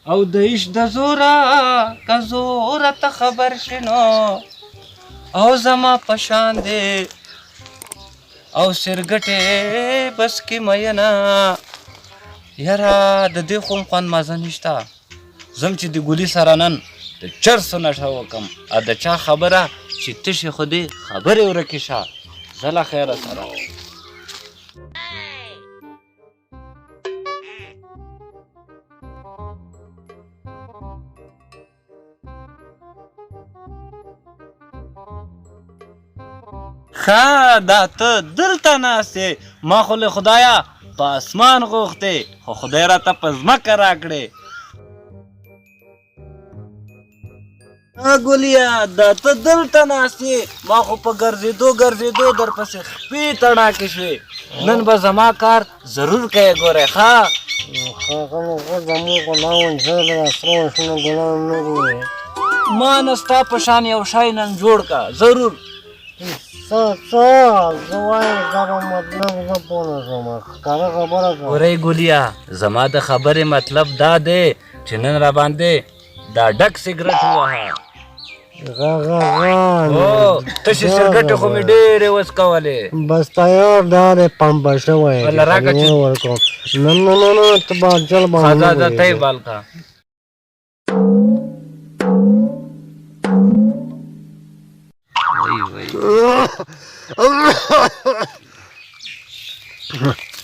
او د عشق د زوره که زوره ته خبر شې نو او زما په شان دی او سرګټې بس کې مینه. یاره د دې خو هم خوند مزه نشته. ځم چې د ګلي سره نن د چرسو نشه وکم، ا د چا خبره چې تشې خو دې خبرې ورکې شه. زه له خیره سره. ښه دا ته دلته ناست یې، ما خو له خدایه په اسمان غوښتې خو خدای راته په ځمکه راکړې. ګلیا دا ته دلته ناست یې، ما خو په ګرځېدو ګرځېدو درپسې خپې تڼاکې شوې. نن به زما کار ضرور کوې ګورې. ښه ما نه ستا په شان یو شی نن جوړ که ضرور. څه څه زه وایم دغه مطلب زه پوه نه شوم، ښکاره خبره کوه. ګورئ ګلیا زما د خبرې مطلب دا دی چې نن را باندې دا ډک سګرټ ووهه. غه غه غه. هو تشې سګرټې خو مې ډېرې وڅکولې. بس تیار دا دی پمپه شوی وله راکړه چې ورکوم. نه نه نه نه ته به عجل باندې ځه ځه ته یې بال کړه.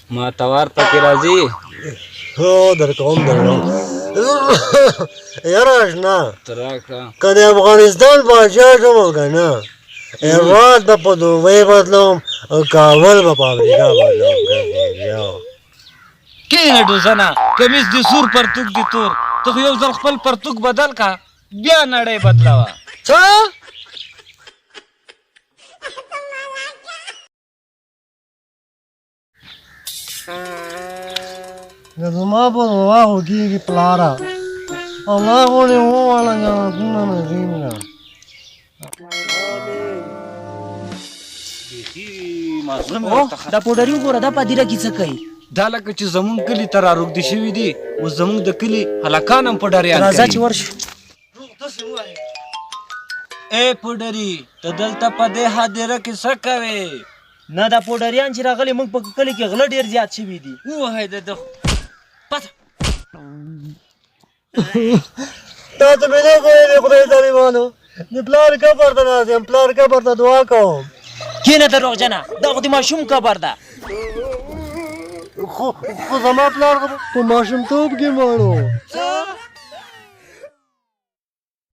ما توار پکې راځي. هو درکوم درکوم. یاره اشنا ته راکړه. که د افغانستان پاچا شم که نه، هېواد به په دوبۍ بدلوم او کابل به په امریکا بدلوم. کښېنه ډوزنه، کمیس دې سور پرتوګ دې تور، ته خو یو ځل خپل پرتوګ بدل کا بیا نړۍ بدلوه. څه؟ د زما په دعا خو کېږي پلاره، الله خو دې وواله جنتونه نصیب کړه. دا پوډري وګوره، دا په هدیره کې څه کوي؟ دا لکه چې زمونږ کلي ته راروږدي شوي دي، اوس زمونږ د کلي هلکان هم پوډریان راځه چې ورشو. ای پوډري ته دلته په دې هدیره کې څه کوې؟ نه دا پوډریان چې راغلي موږ په کلي کې غله ډېر زیات شوي دي. ووهئ د ده پته. تاسو مې نه پوهېږئ خدای ظالمانو، د پلار قبر ته ناست یم، پلار قبر ته دعا کوم. کښېنه دروغجنه، دا خو د ماشوم قبر ده. خو زما پلار خو په ماشومتوب کې مړ و. څه؟